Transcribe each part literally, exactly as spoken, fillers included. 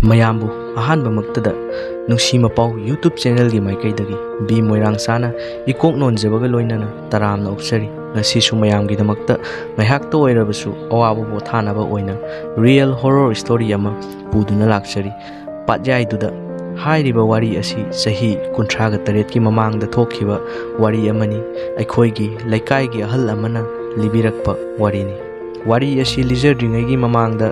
ꯃꯌꯥꯝꯕꯨ ꯑꯍꯥꯟꯕꯃꯛꯇꯗ ꯅꯨꯡꯁꯤ ꯃꯄꯥꯎ YouTube ꯆꯦꯅꯦꯜꯒꯤ ꯃꯥꯏꯀꯩꯗꯒꯤ ꯕꯤ ꯃꯣꯏꯔꯥꯡꯆꯥꯅ ꯏꯀꯣꯛ ꯅꯣꯟꯖꯕꯒ ꯂꯣꯏꯅꯅ ꯇꯔꯥꯝꯅ ꯑꯣꯛꯆꯔꯤ꯫ ꯉꯁꯤꯁꯨ ꯃꯌꯥꯝꯒꯤꯗꯃꯛꯇ ꯉꯥꯏꯍꯥꯛꯇ ꯑꯣꯏꯔꯕꯁꯨ ꯑꯋꯥꯕ ꯄꯣꯊꯥꯅꯕ ꯑꯣꯏꯅ ꯔꯤꯌꯦꯜ ꯍꯣꯔꯣꯔ ꯁ꯭ꯇꯣꯔꯤ ꯑꯃ ꯄꯨꯗꯨꯅ ꯂꯥꯛꯆꯔꯤ꯫ ꯄꯥꯠꯌꯥꯏꯗꯨꯗ꯫ ꯍꯥꯏꯔꯤꯕ ꯋꯥꯔꯤ ꯑꯁꯤ ꯆꯍꯤ ꯀꯨꯟꯊ꯭ꯔꯥꯒ ꯇꯔꯦꯠꯀꯤ ꯃꯃꯥꯡꯗ ꯊꯣꯛꯈꯤꯕ ꯋꯥꯔꯤ ꯑꯃꯅꯤ꯫ ꯑꯩꯈꯣꯏꯒꯤ ꯂꯩꯀꯥꯏꯒꯤ ꯑꯍꯜ ꯑꯃꯅ ꯂꯤꯕꯤꯔꯛꯄ ꯋꯥꯔꯤꯅꯤ꯫ ꯋꯥꯔꯤ ꯑꯁꯤ ꯂꯤꯖꯗ꯭ꯔꯤꯉꯩꯒꯤ ꯃꯃꯥꯡꯗ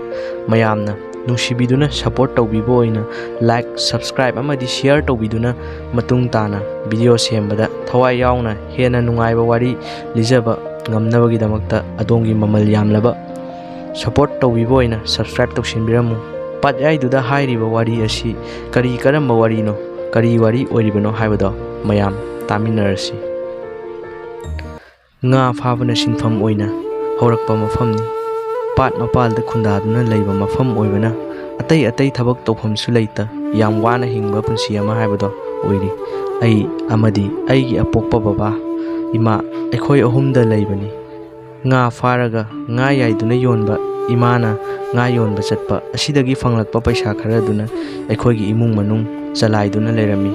ꯃꯌꯥꯝꯅ ꯅꯨꯡꯁꯤꯕꯤꯗꯨꯅ ꯁꯄꯣꯔꯠ ꯇꯧꯕꯤꯕ ꯑꯣꯏꯅ ꯂꯥꯏꯛ, ꯁꯕꯁꯀ꯭ꯔꯥꯏꯕ ꯑꯃꯗꯤ ꯁꯤꯌꯔ ꯇꯧꯕꯤꯗꯨꯅ ꯃꯇꯨꯡ ꯇꯥꯅ ꯚꯤꯗꯤꯑꯣ ꯁꯦꯝꯕꯗ ꯊꯋꯥꯏ ꯌꯥꯎꯅ ꯍꯦꯟꯅ ꯅꯨꯡꯉꯥꯏꯕ ꯋꯥꯔꯤ ꯂꯤꯖꯕ ꯉꯝꯅꯕꯒꯤꯗꯃꯛꯇ ꯑꯗꯣꯝꯒꯤ ꯃꯃꯜ ꯌꯥꯝꯂꯕ ꯁꯄꯣꯔꯠ ꯇꯧꯕꯤꯕ ꯑꯣꯏꯅ ꯁꯕꯁꯀ꯭ꯔꯥꯏꯕ ꯇꯧꯁꯤꯟꯕꯤꯔꯝꯃꯨ꯫ ꯄꯥꯠꯌꯥꯏꯗꯨꯗ ꯍꯥꯏꯔꯤꯕ ꯋꯥꯔꯤ ꯑꯁꯤ ꯀꯔꯤ ꯀꯔꯝꯕ ꯋꯥꯔꯤꯅꯣ, ꯀꯔꯤ ꯋꯥꯔꯤ ꯑꯣꯏꯔꯤꯕꯅꯣ ꯍꯥꯏꯕꯗꯣ ꯃꯌꯥꯝ ꯇꯥꯃꯤꯟꯅꯔꯁꯤ꯫ ꯉꯥ ꯐꯥꯕꯅ ꯁꯤꯟꯐꯝ ꯑꯣꯏꯅ ꯍꯧꯔꯛꯄ ꯃꯐꯝꯅꯤ꯫ ꯄꯥꯠ ꯃꯄꯥꯜꯗ ꯈꯨꯟꯗꯥꯗꯨꯅ ꯂꯩꯕ ꯃꯐꯝ ꯑꯣꯏꯕꯅ ꯑꯇꯩ ꯑꯇꯩ ꯊꯕꯛ ꯇꯧꯐꯝꯁꯨ ꯂꯩꯇ ꯌꯥꯝ ꯋꯥꯅ ꯍꯤꯡꯕ ꯄꯨꯟꯁꯤ ꯑꯃ ꯍꯥꯏꯕꯗꯣ ꯑꯣꯏꯔꯤ꯫ ꯑꯩ ꯑꯃꯗꯤ ꯑꯩꯒꯤ ꯑꯄꯣꯛꯄ ꯕꯕꯥ, ꯏꯃꯥ, ꯑꯩꯈꯣꯏ ꯑꯍꯨꯝꯗ ꯂꯩꯕꯅꯤ꯫ ꯉꯥ ꯐꯥꯔꯒ ꯉꯥ ꯌꯥꯏꯗꯨꯅ ꯌꯣꯟꯕ, ꯏꯃꯥꯅ ꯉꯥ ꯌꯣꯟꯕ ꯆꯠꯄ ꯑꯁꯤꯗꯒꯤ ꯐꯪꯂꯛꯄ ꯄꯩꯁꯥ ꯈꯔꯗꯨꯅ ꯑꯩꯈꯣꯏꯒꯤ ꯏꯃꯨꯡ ꯃꯅꯨꯡ ꯆꯂꯥꯏꯗꯨꯅ ꯂꯩꯔꯝꯃꯤ꯫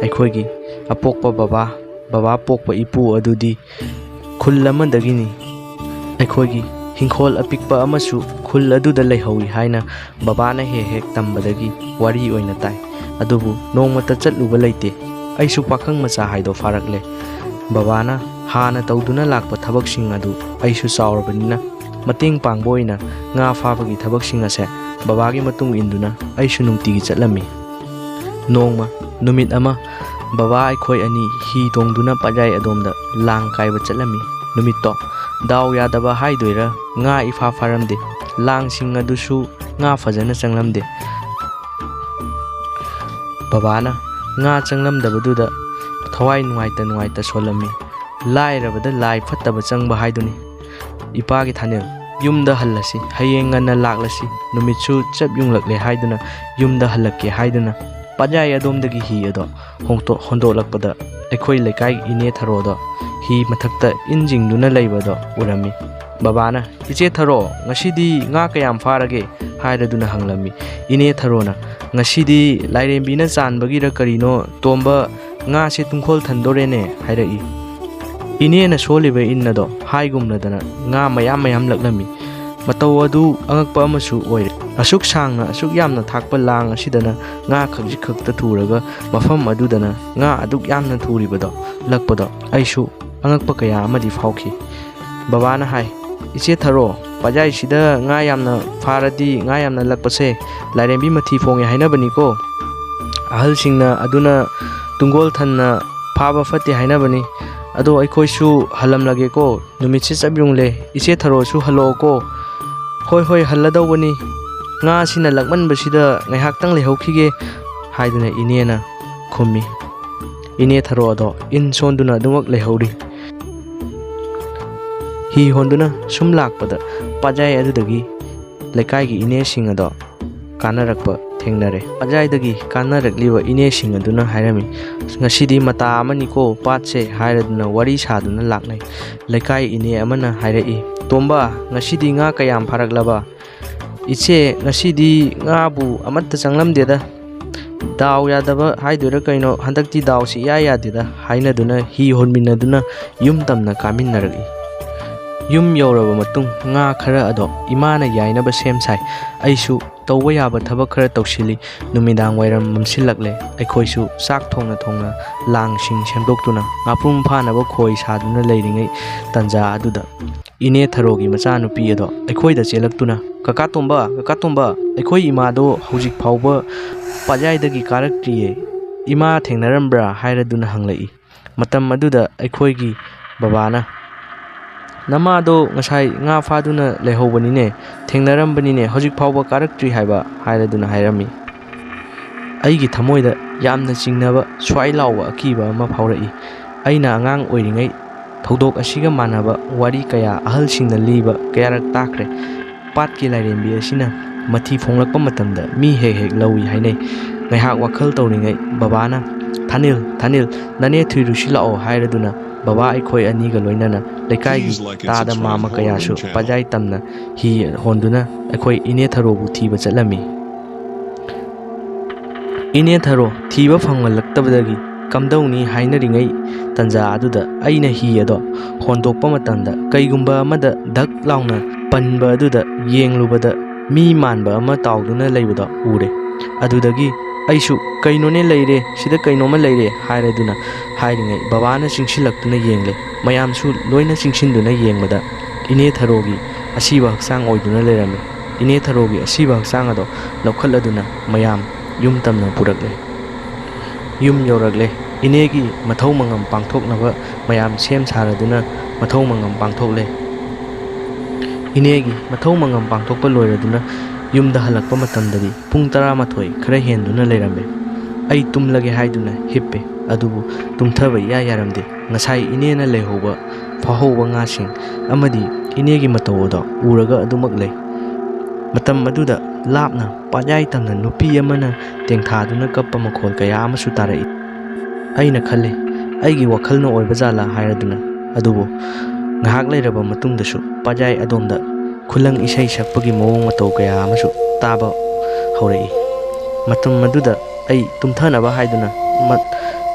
ꯑꯩꯈꯣꯏꯒꯤ ꯑꯄꯣꯛꯄ ꯕꯕꯥ, ꯕꯕꯥ ꯄꯣꯛꯄ ꯏꯄꯨ ꯑꯗꯨꯗꯤ ꯈꯨꯜ ꯑꯃꯗꯒꯤꯅꯤ꯫ ꯑꯩꯈꯣꯏꯒꯤ ꯍꯤꯡꯈꯣꯜ ꯑꯄꯤꯛꯄ ꯑꯃꯁꯨ ꯈꯨꯜ ꯑꯗꯨꯗ ꯂꯩꯍꯧꯏ ꯍꯥꯏꯅ ꯕꯕꯥꯅ ꯍꯦꯛ ꯍꯦꯛ ꯇꯝꯕꯗꯒꯤ ꯋꯥꯔꯤ ꯑꯣꯏꯅ ꯇꯥꯏ꯫ ꯑꯗꯨꯕꯨ ꯅꯣꯡꯃꯇ ꯆꯠꯂꯨꯕ ꯂꯩꯇꯦ꯫ ꯑꯩꯁꯨ ꯄꯥꯈꯪ ꯃꯆꯥ ꯍꯥꯏꯗꯣ ꯐꯥꯔꯛꯂꯦ꯫ ꯕꯕꯥꯅ ꯍꯥꯟꯅ ꯇꯧꯗꯨꯅ ꯂꯥꯛꯄ ꯊꯕꯛꯁꯤꯡ ꯑꯗꯨ ꯑꯩꯁꯨ ꯆꯥꯎꯔꯕꯅꯤꯅ ꯃꯇꯦꯡ ꯄꯥꯡꯕ ꯑꯣꯏꯅ ꯉꯥ ꯐꯥꯕꯒꯤ ꯊꯕꯛꯁꯤꯡ ꯑꯁꯦ ꯕꯕꯥꯒꯤ ꯃꯇꯨꯡ ꯏꯟꯗꯨꯅ ꯑꯩꯁꯨ ꯅꯨꯡꯇꯤꯒꯤ ꯆꯠꯂꯝꯃꯤ꯫ ꯅꯣꯡꯃ ꯅꯨꯃꯤꯠ ꯑꯃ ꯕꯕꯥ ꯑꯩꯈꯣꯏ ꯑꯅꯤ ꯍꯤ ꯇꯣꯡꯗꯨꯅ ꯄꯥꯠꯌꯥꯏ ꯑꯗꯣꯝꯗ ꯂꯥꯡ ꯀꯥꯏꯕ ꯆꯠꯂꯝꯃꯤ꯫ ꯅꯨꯃꯤꯠꯇꯣ ꯗꯥꯎ ꯌꯥꯗꯕ ꯍꯥꯏꯗꯣꯏꯔꯥ, ꯉꯥ ꯏꯐꯥ ꯐꯥꯔꯝꯗꯦ꯫ ꯂꯥꯡꯁꯤꯡ ꯑꯗꯨꯁꯨ ꯉꯥ ꯐꯖꯅ ꯆꯪꯂꯝꯗꯦ꯫ ꯕꯕꯥꯅ ꯉꯥ ꯆꯪꯂꯝꯗꯕꯗꯨꯗ ꯊꯋꯥꯏ ꯅꯨꯡꯉꯥꯏꯇ ꯅꯨꯡꯉꯥꯏꯇ ꯁꯣꯜꯂꯝꯃꯤ꯫ ꯂꯥꯏꯔꯕꯗ ꯂꯥꯏ ꯐꯠꯇꯕ ꯆꯪꯕ ꯍꯥꯏꯗꯨꯅꯤ꯫ ꯏꯄꯥꯒꯤ ꯊꯥꯅꯦꯜ, ꯌꯨꯝꯗ ꯍꯜꯂꯁꯤ, ꯍꯌꯦꯡ ꯉꯟꯅ ꯂꯥꯛꯂꯁꯤ, ꯅꯨꯃꯤꯠꯁꯨ ꯆꯞ ꯌꯨꯡꯂꯛꯂꯦ ꯍꯥꯏꯗꯨꯅ ꯌꯨꯝꯗ ꯍꯜꯂꯛꯀꯦ ꯍꯥꯏꯗꯨꯅ ꯄꯥꯠꯌꯥꯏ ꯑꯗꯣꯝꯗꯒꯤ ꯍꯤ ꯑꯗꯣ ꯍꯣꯡꯇꯣ-, ꯍꯣꯟꯗꯣꯛꯂꯛꯄꯗ ꯑꯩꯈꯣꯏ ꯂꯩꯀꯥꯏꯒꯤ ꯏꯅꯦ ꯊꯔꯣꯗꯣ ꯍꯤ ꯃꯊꯛꯇ ꯏꯟ ꯆꯤꯡꯗꯨꯅ ꯂꯩꯕꯗꯣ ꯎꯔꯝꯃꯤ꯫ ꯕꯕꯥꯅ, "ꯏꯆꯦ ꯊꯔꯣ, ꯉꯁꯤꯗꯤ ꯉꯥ ꯀꯌꯥꯝ ꯐꯥꯔꯒꯦ? ꯍꯥꯏꯔꯗꯨꯅ ꯍꯪꯂꯝꯃꯤ꯫ ꯏꯅꯦ ꯊꯔꯣꯅ, "ꯉꯁꯤꯗꯤ ꯂꯥꯏꯔꯦꯝꯕꯤꯅ ꯆꯥꯟꯕꯒꯤꯔ ꯀꯔꯤꯅꯣ, ꯇꯣꯝꯕ, ꯉꯥꯁꯦ ꯇꯨꯡꯈꯣꯜ ꯊꯟꯗꯣꯔꯦꯅꯦ" ꯍꯥꯏꯔꯛꯏ꯫ ꯏꯅꯦꯅ ꯁꯣꯜꯂꯤꯕ ꯏꯟ ꯑꯗꯣ ꯍꯥꯏꯒꯨꯝꯅꯗꯅ ꯉꯥ ꯃꯌꯥꯝ ꯃꯌꯥꯝ ꯂꯛꯂꯝꯃꯤ꯫ ꯃꯇꯧ ꯑꯗꯨ ꯑꯉꯛꯄ ꯑꯃꯁꯨ ꯑꯣꯏꯔꯦ꯫ ꯑꯁꯨꯛ ꯁꯥꯡꯅ, ꯑꯁꯨꯛ ꯌꯥꯝꯅ ꯊꯥꯛꯄ ꯂꯥꯡ ꯑꯁꯤꯗꯅ ꯉꯥ ꯈꯖꯤꯛ ꯈꯛꯇ ꯊꯨꯔꯒ ꯃꯐꯝ ꯑꯗꯨꯗꯅ ꯉꯥ ꯑꯗꯨꯛ ꯌꯥꯝꯅ ꯊꯨꯔꯤꯕꯗꯣ, ꯂꯛꯄꯗꯣ ꯑꯩꯁꯨ ꯑꯉꯛꯄ ꯀꯌꯥ ꯑꯃꯗꯤ ꯐꯥꯎꯈꯤ꯫ ꯕꯕꯥꯅ ꯍꯥꯏ, "ꯏꯆꯦ ꯊꯔꯣ, ꯄꯥꯖꯥꯏꯁꯤꯗ ꯉꯥ ꯌꯥꯝꯅ ꯐꯥꯔꯗꯤ, ꯉꯥ ꯌꯥꯝꯅ ꯂꯛꯄꯁꯦ ꯂꯥꯏꯔꯦꯝꯕꯤ ꯃꯊꯤ ꯐꯣꯡꯉꯦ ꯍꯥꯏꯅꯕꯅꯤꯀꯣ꯫ ꯑꯍꯜꯁꯤꯡꯅ ꯑꯗꯨꯅ ꯇꯨꯡꯒꯣꯜ ꯊꯟꯅ ꯐꯥꯕ ꯐꯠꯇꯦ ꯍꯥꯏꯅꯕꯅꯤ꯫ ꯑꯗꯣ ꯑꯩꯈꯣꯏꯁꯨ ꯍꯜꯂꯝꯂꯒꯦꯀꯣ, ꯅꯨꯃꯤꯠꯁꯦ ꯆꯞ ꯌꯨꯡꯂꯦ꯫ ꯏꯆꯦ ꯊꯔꯣꯁꯨ ꯍꯜꯂꯛꯑꯣꯀꯣ꯫" "ꯍꯣꯏ, ꯍꯣꯏ, ꯍꯜꯂꯗꯧꯕꯅꯤ꯫ ꯉꯥꯁꯤꯅ ꯂꯛꯃꯟꯕꯁꯤꯗ ꯉꯥꯏꯍꯥꯛꯇꯪ ꯂꯩꯍꯧꯈꯤꯒꯦ" ꯍꯥꯏꯗꯨꯅ ꯏꯅꯦꯅ ꯈꯨꯝꯃꯤ꯫ ꯏꯅꯦ ꯊꯔꯣ ꯑꯗꯣ ꯏꯟ ꯁꯣꯟꯗꯨꯅ ꯑꯗꯨꯃꯛ ꯂꯩꯍꯧꯔꯤ꯫ ꯍꯤ ꯍꯣꯟꯗꯨꯅ ꯁꯨꯝ ꯂꯥꯛꯄꯗ ꯄꯥꯖꯥꯏ ꯑꯗꯨꯗꯒꯤ ꯂꯩꯀꯥꯏꯒꯤ ꯏꯅꯦꯁꯤꯡ ꯑꯗꯣ ꯀꯥꯟꯅꯔꯛꯄ ꯊꯦꯡꯅꯔꯦ꯫ ꯄꯥꯖꯥꯏꯗꯒꯤ ꯀꯥꯟꯅꯔꯛꯂꯤꯕ ꯏꯅꯦꯁꯤꯡ ꯑꯗꯨꯅ ꯍꯥꯏꯔꯝꯃꯤ, "ꯉꯁꯤꯗꯤ ꯃꯇꯥ ꯑꯃꯅꯤꯀꯣ ꯄꯥꯠꯁꯦ" ꯍꯥꯏꯔꯗꯨꯅ ꯋꯥꯔꯤ ꯁꯥꯗꯨꯅ ꯂꯥꯛꯅꯩ꯫ ꯂꯩꯀꯥꯏ ꯏꯅꯦ ꯑꯃꯅ ꯍꯥꯏꯔꯛꯏ, "ꯇꯣꯝꯕ, ꯉꯁꯤꯗꯤ ꯉꯥ ꯀꯌꯥꯝ ꯐꯥꯔꯛꯂꯕ?" "ꯏꯆꯦ, ꯉꯁꯤꯗꯤ ꯉꯥꯕꯨ ꯑꯃꯠꯇ ꯆꯪꯂꯝꯗꯦꯗ꯫ ꯗꯥꯎ ꯌꯥꯗꯕ ꯍꯥꯏꯗꯣꯏꯔꯥ ꯀꯩꯅꯣ, ꯍꯟꯗꯛꯇꯤ ꯗꯥꯎꯁꯤ ꯏꯌꯥ ꯌꯥꯗꯦꯗ" ꯍꯥꯏꯅꯗꯨꯅ ꯍꯤ ꯍꯣꯟꯃꯤꯟꯅꯗꯨꯅ ꯌꯨꯝ ꯇꯝꯅ ꯀꯥꯃꯤꯟꯅꯔꯛꯏ꯫ ꯌꯨꯝ ꯌꯧꯔꯕ ꯃꯇꯨꯡ ꯉꯥ ꯈꯔ ꯑꯗꯣ ꯏꯃꯥꯅ ꯌꯥꯏꯅꯕ ꯁꯦꯝ ꯁꯥꯏ꯫ ꯑꯩꯁꯨ ꯇꯧꯕ ꯌꯥꯕ ꯊꯕꯛ ꯈꯔ ꯇꯧꯁꯤꯜꯂꯤ꯫ ꯅꯨꯃꯤꯗꯥꯡ ꯋꯥꯏꯔꯝ ꯃꯝꯁꯤꯜꯂꯛꯂꯦ꯫ ꯑꯩꯈꯣꯏꯁꯨ ꯆꯥꯛ ꯊꯣꯡꯅ ꯊꯣꯡꯅ ꯂꯥꯡꯁꯤꯡ ꯁꯦꯝꯗꯣꯛꯇꯨꯅ ꯉꯥꯄ꯭ꯔꯨꯝ ꯐꯥꯅꯕ ꯈꯣꯏ ꯁꯥꯗꯨꯅ ꯂꯩꯔꯤꯉꯩ ꯇꯟꯖꯥ ꯑꯗꯨꯗ ꯏꯅꯦ ꯊꯔꯣꯒꯤ ꯃꯆꯥꯅꯨꯄꯤ ꯑꯗꯣ ꯑꯩꯈꯣꯏꯗ ꯆꯦꯜꯂꯛꯇꯨꯅ, "ꯀꯀꯥ ꯇꯣꯝꯕ, ꯀꯀꯥ ꯇꯣꯝꯕ, ꯑꯩꯈꯣꯏ ꯏꯃꯥꯗꯣ ꯍꯧꯖꯤꯛ ꯐꯥꯎꯕ ꯄꯥꯖꯥꯏꯗꯒꯤ ꯀꯥꯔꯛꯇ꯭ꯔꯤꯌꯦ꯫ ꯏꯃꯥ ꯊꯦꯡꯅꯔꯝꯕ꯭ꯔꯥ?" ꯍꯥꯏꯔꯗꯨꯅ ꯍꯪꯂꯛꯏ꯫ ꯃꯇꯝ ꯑꯗꯨꯗ ꯑꯩꯈꯣꯏꯒꯤ ꯕꯕꯥꯅ, "ꯅꯃꯥꯗꯣ ꯉꯁꯥꯏ ꯉꯥ ꯐꯥꯗꯨꯅ ꯂꯩꯍꯧꯕꯅꯤꯅꯦ, ꯊꯦꯡꯅꯔꯝꯕꯅꯤꯅꯦ, ꯍꯧꯖꯤꯛ ꯐꯥꯎꯕ ꯀꯥꯔꯛꯇ꯭ꯔꯤ ꯍꯥꯏꯕ" ꯍꯥꯏꯔꯗꯨꯅ ꯍꯥꯏꯔꯝꯃꯤ꯫ ꯑꯩꯒꯤ ꯊꯃꯣꯏꯗ ꯌꯥꯝꯅ ꯆꯤꯡꯅꯕ, ꯁ꯭ꯋꯥꯏ ꯂꯥꯎꯕ ꯑꯀꯤꯕ ꯑꯃ ꯐꯥꯎꯔꯛꯏ꯫ ꯑꯩꯅ ꯑꯉꯥꯡ ꯑꯣꯏꯔꯤꯉꯩ ꯊꯧꯗꯣꯛ ꯑꯁꯤꯒ ꯃꯥꯟꯅꯕ ꯋꯥꯔꯤ ꯀꯌꯥ ꯑꯍꯜꯁꯤꯡꯅ ꯂꯤꯕ ꯀꯌꯥꯔꯛ ꯇꯥꯈ꯭ꯔꯦ꯫ ꯄꯥꯠꯀꯤ ꯂꯥꯏꯔꯦꯝꯕꯤ ꯑꯁꯤꯅ ꯃꯊꯤ ꯐꯣꯡꯂꯛꯄ ꯃꯇꯝꯗ ꯃꯤ ꯍꯦꯛ ꯍꯦꯛ ꯂꯧꯏ ꯍꯥꯏꯅꯩ꯫ ꯉꯥꯏꯍꯥꯛ ꯋꯥꯈꯜ ꯇꯧꯔꯤꯉꯩ ꯕꯕꯥꯅ, "ꯊꯥꯅꯤꯜ, ꯊꯥꯅꯤꯜ, ꯅꯅꯦ ꯊꯨꯏꯔꯨꯁꯤ ꯂꯥꯛꯑꯣ" ꯍꯥꯏꯔꯗꯨꯅ ꯕꯕꯥ ꯑꯩꯈꯣꯏ ꯑꯅꯤꯒ ꯂꯣꯏꯅꯅ ꯂꯩꯀꯥꯏꯒꯤ ꯇꯥꯗ ꯃꯥꯝꯃ ꯀꯌꯥꯁꯨ ꯄꯥꯖꯥꯏ ꯇꯝꯅ ꯍꯤ ꯍꯣꯟꯗꯨꯅ ꯑꯩꯈꯣꯏ ꯏꯅꯦ ꯊꯔꯣꯕꯨ ꯊꯤꯕ ꯆꯠꯂꯝꯃꯤ꯫ ꯏꯅꯦ ꯊꯔꯣ ꯊꯤꯕ ꯐꯪꯂꯛꯇꯕꯗꯒꯤ ꯀꯝꯗꯧꯅꯤ ꯍꯥꯏꯅꯔꯤꯉꯩ ꯇꯟꯖꯥ ꯑꯗꯨꯗ ꯑꯩꯅ ꯍꯤ ꯑꯗꯣ ꯍꯣꯟꯗꯣꯛꯄ ꯃꯇꯝꯗ ꯀꯩꯒꯨꯝꯕ ꯑꯃꯗ ꯙꯛ ꯂꯥꯎꯅ ꯄꯟꯕ ꯑꯗꯨꯗ ꯌꯦꯡꯂꯨꯕꯗ ꯃꯤ ꯃꯥꯟꯕ ꯑꯃ ꯇꯥꯎꯗꯨꯅ ꯂꯩꯕꯗꯣ ꯎꯔꯦ꯫ ꯑꯗꯨꯗꯒꯤ ꯑꯩꯁꯨ "ꯀꯩꯅꯣꯅꯦ ꯂꯩꯔꯦ, ꯁꯤꯗ ꯀꯩꯅꯣꯝꯃ ꯂꯩꯔꯦ" ꯍꯥꯏꯔꯗꯨꯅ ꯍꯥꯏꯔꯤꯉꯩ ꯕꯕꯥꯅ ꯆꯤꯡꯁꯤꯜꯂꯛꯇꯨꯅ ꯌꯦꯡꯂꯦ꯫ ꯃꯌꯥꯝꯁꯨ ꯂꯣꯏꯅ ꯆꯤꯡꯁꯤꯟꯗꯨꯅ ꯌꯦꯡꯕꯗ ꯏꯅꯦ ꯊꯔꯣꯒꯤ ꯑꯁꯤꯕ ꯍꯛꯆꯥꯡ ꯑꯣꯏꯗꯨꯅ ꯂꯩꯔꯝꯃꯤ꯫ ꯏꯅꯦ ꯊꯔꯣꯒꯤ ꯑꯁꯤꯕ ꯍꯛꯆꯥꯡ ꯑꯗꯣ ꯂꯧꯈꯠꯂꯗꯨꯅ ꯃꯌꯥꯝ ꯌꯨꯝ ꯇꯝꯅ ꯄꯨꯔꯛꯂꯦ꯫ ꯌꯨꯝ ꯌꯧꯔꯛꯂꯦ꯫ ꯏꯅꯦꯒꯤ ꯃꯊꯧ ꯃꯉꯝ ꯄꯥꯡꯊꯣꯛꯅꯕ ꯃꯌꯥꯝ ꯁꯦꯝ ꯁꯥꯔꯗꯨꯅ ꯃꯊꯧ ꯃꯉꯝ ꯄꯥꯡꯊꯣꯛꯂꯦ꯫ ꯏꯅꯦꯒꯤ ꯃꯊꯧ ꯃꯉꯝ ꯄꯥꯡꯊꯣꯛꯄ ꯂꯣꯏꯔꯗꯨꯅ ꯌꯨꯝꯗ ꯍꯜꯂꯛꯄ ꯃꯇꯝꯗꯗꯤ ꯄꯨꯡ ꯇꯔꯥꯃꯥꯊꯣꯏ ꯈꯔ ꯍꯦꯟꯗꯨꯅ ꯂꯩꯔꯝꯃꯦ꯫ ꯑꯩ ꯇꯨꯝꯂꯒꯦ ꯍꯥꯏꯗꯨꯅ ꯍꯤꯞꯄꯦ, ꯑꯗꯨꯕꯨ ꯇꯨꯝꯊꯕ ꯏꯌꯥ ꯌꯥꯔꯝꯗꯦ꯫ ꯉꯁꯥꯏ ꯏꯅꯦꯅ ꯂꯩꯍꯧꯕ ꯐꯥꯍꯧꯕ ꯉꯥꯁꯤꯡ ꯑꯃꯗꯤ ꯏꯅꯦꯒꯤ ꯃꯇꯧ ꯑꯗꯣ ꯎꯔꯒ ꯑꯗꯨꯃꯛ ꯂꯩ꯫ ꯃꯇꯝ ꯑꯗꯨꯗ ꯂꯥꯞꯅ ꯄꯥꯠꯌꯥꯏ ꯇꯝꯅ ꯅꯨꯄꯤ ꯑꯃꯅ ꯇꯦꯡꯊꯥꯗꯨꯅ ꯀꯞꯄ ꯃꯈꯣꯜ ꯀꯌꯥ ꯑꯃꯁꯨ ꯇꯥꯔꯛꯏ꯫ ꯑꯩꯅ ꯈꯜꯂꯤ, "ꯑꯩꯒꯤ ꯋꯥꯈꯜꯅ ꯑꯣꯏꯕ ꯖꯥꯠꯂꯥ?" ꯍꯥꯏꯔꯗꯨꯅ꯫ ꯑꯗꯨꯕꯨ ꯉꯥꯏꯍꯥꯛ ꯂꯩꯔꯕ ꯃꯇꯨꯡꯗꯁꯨ ꯄꯥꯠꯌꯥꯏ ꯑꯗꯣꯝꯗ ꯈꯨꯂꯪ ꯏꯁꯩ ꯁꯛꯄꯒꯤ ꯃꯑꯣꯡ ꯃꯇꯧ ꯀꯌꯥ ꯑꯃꯁꯨ ꯇꯥꯕ ꯍꯧꯔꯛꯏ꯫ ꯃꯇꯝ ꯑꯗꯨꯗ ꯑꯩ ꯇꯨꯝꯊꯅꯕ ꯍꯥꯏꯗꯨꯅ ꯃ-,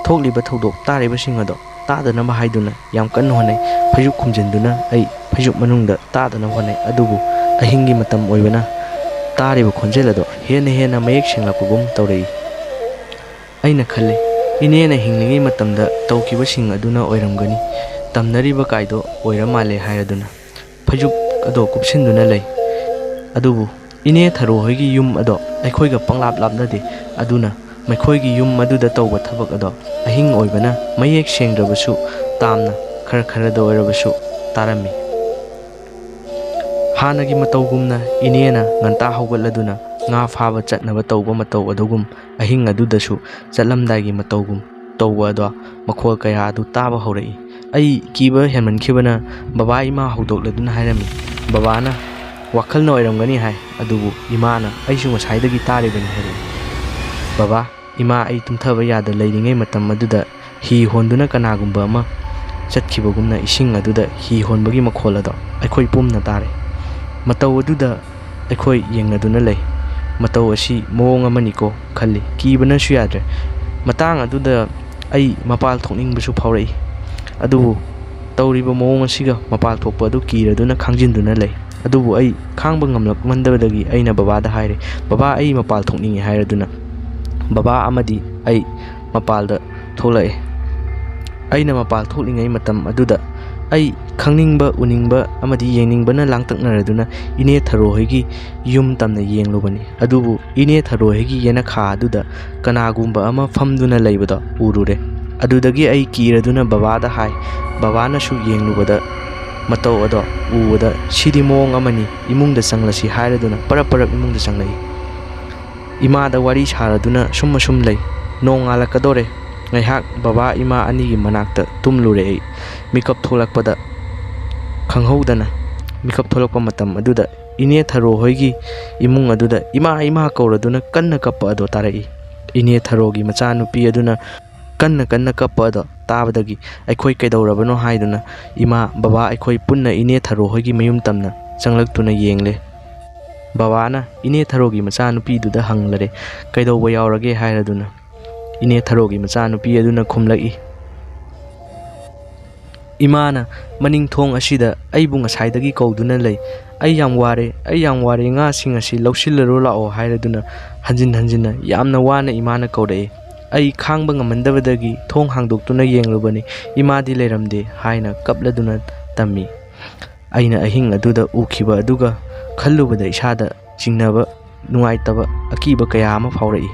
ꯊꯣꯛꯂꯤꯕ ꯊꯧꯗꯣꯛ ꯇꯥꯔꯤꯕꯁꯤꯡ ꯑꯗꯣ ꯇꯥꯗꯅꯕ ꯍꯥꯏꯗꯨꯅ ꯌꯥꯝ ꯀꯟꯅ ꯍꯣꯠꯅꯩ꯫ ꯐꯩꯖꯨꯞ ꯈꯨꯝꯖꯤꯟꯗꯨꯅ ꯑꯩ ꯐꯩꯖꯨꯞ ꯃꯅꯨꯡꯗ ꯇꯥꯗꯅꯕ ꯍꯣꯠꯅꯩ꯫ ꯑꯗꯨꯕꯨ ꯑꯍꯤꯡꯒꯤ ꯃꯇꯝ ꯑꯣꯏꯕꯅ ꯇꯥꯔꯤꯕ ꯈꯣꯟꯖꯦꯜ ꯑꯗꯣ ꯍꯦꯟꯅ ꯍꯦꯟꯅ ꯃꯌꯦꯛ ꯁꯦꯡꯂꯛꯄꯒꯨꯝ ꯇꯧꯔꯛꯏ꯫ ꯑꯩꯅ ꯈꯜꯂꯤ, "ꯏꯅꯦꯅ ꯍꯤꯡꯂꯤꯉꯩ ꯃꯇꯝꯗ ꯇꯧꯈꯤꯕꯁꯤꯡ ꯑꯗꯨꯅ ꯑꯣꯏꯔꯝꯒꯅꯤ, ꯇꯝꯅꯔꯤꯕ ꯀꯥꯏꯗꯣ ꯑꯣꯏꯔ ꯃꯥꯜꯂꯦ" ꯍꯥꯏꯔꯗꯨꯅ ꯐꯩꯖꯨꯞ ꯑꯗꯣ ꯀꯨꯞꯁꯤꯟꯗꯨꯅ ꯂꯩ꯫ ꯑꯗꯨꯕꯨ ꯏꯅꯦ ꯊꯔꯣ ꯍꯣꯏꯒꯤ ꯌꯨꯝ ꯑꯗꯣ ꯑꯩꯈꯣꯏꯒ ꯄꯪꯂꯥꯞ ꯂꯥꯞꯅꯗꯦ꯫ ꯑꯗꯨꯅ ꯃꯈꯣꯏꯒꯤ ꯌꯨꯝ ꯑꯗꯨꯗ ꯇꯧꯕ ꯊꯕꯛ ꯑꯗꯣ ꯑꯍꯤꯡ ꯑꯣꯏꯕꯅ ꯃꯌꯦꯛ ꯁꯦꯡꯗ꯭ꯔꯕꯁꯨ ꯇꯥꯝꯅ ꯈꯔ ꯈꯔꯗ ꯑꯣꯏꯔꯕꯁꯨ ꯇꯥꯔꯝꯃꯤ꯫ ꯍꯥꯟꯅꯒꯤ ꯃꯇꯧꯒꯨꯝꯅ ꯏꯅꯦꯅ ꯉꯟꯇꯥ ꯍꯧꯒꯠꯂꯗꯨꯅ ꯉꯥ ꯐꯥꯕ ꯆꯠꯅꯕ ꯇꯧꯕ ꯃꯇꯧ ꯑꯗꯨꯒꯨꯝ ꯑꯍꯤꯡ ꯑꯗꯨꯗꯁꯨ ꯆꯠꯂꯝꯗꯥꯏꯒꯤ ꯃꯇꯧꯒꯨꯝ ꯇꯧꯕ ꯑꯗꯣ ꯃꯈꯣꯜ ꯀꯌꯥ ꯑꯗꯨ ꯇꯥꯕ ꯍꯧꯔꯛꯏ꯫ ꯑꯩ ꯀꯤꯕ ꯍꯦꯟꯃꯟꯈꯤꯕꯅ ꯕꯕꯥ ꯏꯃꯥ ꯍꯧꯗꯣꯛꯂꯗꯨꯅ ꯍꯥꯏꯔꯝꯃꯤ꯫ ꯕꯕꯥꯅ "ꯋꯥꯈꯜꯅ ꯑꯣꯏꯔꯝꯒꯅꯤ" ꯍꯥꯏ, ꯑꯗꯨꯕꯨ ꯏꯃꯥꯅ "ꯑꯩꯁꯨ ꯉꯁꯥꯏꯗꯒꯤ ꯇꯥꯔꯤꯕꯅꯤ" ꯍꯥꯏꯔꯛꯏ꯫ "ꯕꯕꯥ, ꯏꯃꯥ ꯑꯩ ꯇꯨꯝꯊꯕ ꯌꯥꯗ ꯂꯩꯔꯤꯉꯩ ꯃꯇꯝ ꯑꯗꯨꯗ ꯍꯤ ꯍꯣꯟꯗꯨꯅ ꯀꯅꯥꯒꯨꯝꯕ ꯑꯃ ꯆꯠꯈꯤꯕꯒꯨꯝꯅ ꯏꯁꯤꯡ ꯑꯗꯨꯗ ꯍꯤ ꯍꯣꯟꯕꯒꯤ ꯃꯈꯣꯜ ꯑꯗꯣ ꯑꯩꯈꯣꯏ ꯄꯨꯝꯅ ꯇꯥꯔꯦ꯫ ꯃꯇꯧ ꯑꯗꯨꯗ ꯑꯩꯈꯣꯏ ꯌꯦꯡꯅꯗꯨꯅ ꯂꯩ꯫ ꯃꯇꯧ ꯑꯁꯤ ꯃꯑꯣꯡ ꯑꯃꯅꯤꯀꯣ ꯈꯜꯂꯤ꯫ ꯀꯤꯕꯅꯁꯨ ꯌꯥꯗ꯭ꯔꯦ꯫ ꯃꯇꯥꯡ ꯑꯗꯨꯗ ꯑꯩ ꯃꯄꯥꯜ ꯊꯣꯛꯅꯤꯡꯕꯁꯨ ꯐꯥꯎꯔꯛꯏ꯫ ꯑꯗꯨꯕꯨ ꯇꯧꯔꯤꯕ ꯃꯑꯣꯡ ꯑꯁꯤꯒ ꯃꯄꯥꯜ ꯊꯣꯛꯄ ꯑꯗꯨ ꯀꯤꯔꯗꯨꯅ ꯈꯥꯡꯖꯤꯟꯗꯨꯅ ꯂꯩ꯫ ꯑꯗꯨꯕꯨ ꯑꯩ ꯈꯥꯡꯕ ꯉꯝꯂꯛꯃꯟꯗꯕꯗꯒꯤ ꯑꯩꯅ ꯕꯕꯥꯗ ꯍꯥꯏꯔꯦ, "ꯕꯕꯥ, ꯑꯩ ꯃꯄꯥꯜ ꯊꯣꯛꯅꯤꯡꯉꯤ" ꯍꯥꯏꯔꯗꯨꯅ ꯕꯕꯥ ꯑꯃꯗꯤ ꯑꯩ ꯃꯄꯥꯜꯗ ꯊꯣꯛꯂꯛꯑꯦ꯫ ꯑꯩꯅ ꯃꯄꯥꯜ ꯊꯣꯛꯂꯤꯉꯩ ꯃꯇꯝ ꯑꯗꯨꯗ ꯑꯩ ꯈꯪꯅꯤꯡꯕ, ꯎꯅꯤꯡꯕ ꯑꯃꯗꯤ ꯌꯦꯡꯅꯤꯡꯕꯅ ꯂꯥꯡꯇꯛꯅꯔꯗꯨꯅ ꯏꯅꯦ ꯊꯔꯣ ꯍꯣꯏꯒꯤ ꯌꯨꯝ ꯇꯝꯅ ꯌꯦꯡꯂꯨꯕꯅꯤ꯫ ꯑꯗꯨꯕꯨ ꯏꯅꯦ ꯊꯔꯣ ꯍꯣꯏꯒꯤ ꯌꯦꯅꯈꯥ ꯑꯗꯨꯗ ꯀꯅꯥꯒꯨꯝꯕ ꯑꯃ ꯐꯝꯗꯨꯅ ꯂꯩꯕꯗꯣ ꯎꯔꯨꯔꯦ꯫ ꯑꯗꯨꯗꯒꯤ ꯑꯩ ꯀꯤꯔꯗꯨꯅ ꯕꯕꯥꯗ ꯍꯥꯏ꯫ ꯕꯕꯥꯅꯁꯨ ꯌꯦꯡꯂꯨꯕꯗ ꯃꯇꯧ ꯑꯗꯣ ꯎꯕꯗ, "ꯁꯤꯗꯤ ꯃꯑꯣꯡ ꯑꯃꯅꯤ, ꯏꯃꯨꯡꯗ ꯆꯪꯂꯁꯤ" ꯍꯥꯏꯔꯗꯨꯅ ꯄꯔꯞ ꯄꯔꯞ ꯏꯃꯨꯡꯗ ꯆꯪꯂꯛꯏ꯫ ꯏꯃꯥꯗ ꯋꯥꯔꯤ ꯁꯥꯔꯗꯨꯅ ꯁꯨꯝ ꯑꯁꯨꯝ ꯂꯩ꯫ ꯅꯣꯡꯉꯥꯜꯂꯛꯀꯗꯧꯔꯦ꯫ ꯉꯥꯏꯍꯥꯛ ꯕꯕꯥ ꯏꯃꯥ ꯑꯅꯤꯒꯤ ꯃꯅꯥꯛꯇ ꯇꯨꯝꯂꯨꯔꯦ ꯑꯩ꯫ ꯃꯤꯀꯞ ꯊꯣꯛꯂꯛꯄꯗ ꯈꯪꯍꯧꯗꯅ ꯃꯤꯀꯞ ꯊꯣꯛꯂꯛꯄ ꯃꯇꯝ ꯑꯗꯨꯗ ꯏꯅꯦ ꯊꯔꯣ ꯍꯣꯏꯒꯤ ꯏꯃꯨꯡ ꯑꯗꯨꯗ "ꯏꯃꯥ, ꯏꯃꯥ" ꯀꯧꯔꯗꯨꯅ ꯀꯟꯅ ꯀꯞꯄ ꯑꯗꯣ ꯇꯥꯔꯛꯏ꯫ ꯏꯅꯦ ꯊꯔꯣꯒꯤ ꯃꯆꯥꯅꯨꯄꯤ ꯑꯗꯨꯅ ꯀꯟꯅ ꯀꯟꯅ ꯀꯞꯄ ꯑꯗꯣ ꯇꯥꯕꯗꯒꯤ ꯑꯩꯈꯣꯏ ꯀꯩꯗꯧꯔꯕꯅꯣ ꯍꯥꯏꯗꯨꯅ ꯏꯃꯥ, ꯕꯕꯥ, ꯑꯩꯈꯣꯏ ꯄꯨꯟꯅ ꯏꯅꯦ ꯊꯔꯣ ꯍꯣꯏꯒꯤ ꯃꯌꯨꯝ ꯇꯝꯅ ꯆꯪꯂꯛꯇꯨꯅ ꯌꯦꯡꯂꯦ꯫ ꯕꯕꯥꯅ ꯏꯅꯦ ꯊꯔꯣꯒꯤ ꯃꯆꯥꯅꯨꯄꯤꯗꯨꯗ ꯍꯪꯂꯔꯦ, "ꯀꯩꯗꯧꯕ ꯌꯥꯎꯔꯒꯦ?" ꯍꯥꯏꯔꯗꯨꯅ꯫ ꯏꯅꯦ ꯊꯔꯣꯒꯤ ꯃꯆꯥꯅꯨꯄꯤ ꯑꯗꯨꯅ ꯈꯨꯝꯂꯛꯏ, "ꯏꯃꯥꯅ ꯃꯅꯤꯡ ꯊꯣꯡ ꯑꯁꯤꯗ ꯑꯩꯕꯨ ꯉꯁꯥꯏꯗꯒꯤ ꯀꯧꯗꯨꯅ ꯂꯩ꯫ ꯑꯩ ꯌꯥꯝ ꯋꯥꯔꯦ, ꯑꯩ ꯌꯥꯝ ꯋꯥꯔꯦ, ꯉꯥꯁꯤꯡ ꯑꯁꯤ ꯂꯧꯁꯤꯜꯂꯔꯣ ꯂꯥꯛꯑꯣ" ꯍꯥꯏꯔꯗꯨꯅ ꯍꯟꯖꯤꯟ ꯍꯟꯖꯤꯟꯅ ꯌꯥꯝꯅ ꯋꯥꯅ ꯏꯃꯥꯅ ꯀꯧꯔꯛꯏ꯫ ꯑꯩ ꯈꯥꯡꯕ ꯉꯝꯃꯟꯗꯕꯗꯒꯤ ꯊꯣꯡ ꯍꯥꯡꯗꯣꯛꯇꯨꯅ ꯌꯦꯡꯂꯨꯕꯅꯤ, ꯏꯃꯥꯗꯤ ꯂꯩꯔꯝꯗꯦ ꯍꯥꯏꯅ ꯀꯞꯂꯗꯨꯅ ꯇꯝꯃꯤ꯫ ꯑꯩꯅ ꯑꯍꯤꯡ ꯑꯗꯨꯗ ꯎꯈꯤꯕ ꯑꯗꯨꯒ ꯈꯜꯂꯨꯕꯗ ꯏꯁꯥꯗ ꯆꯤꯡꯅꯕ, ꯅꯨꯡꯉꯥꯏꯇꯕ, ꯑꯀꯤꯕ ꯀꯌꯥ ꯑꯃ ꯐꯥꯎꯔꯛꯏ꯫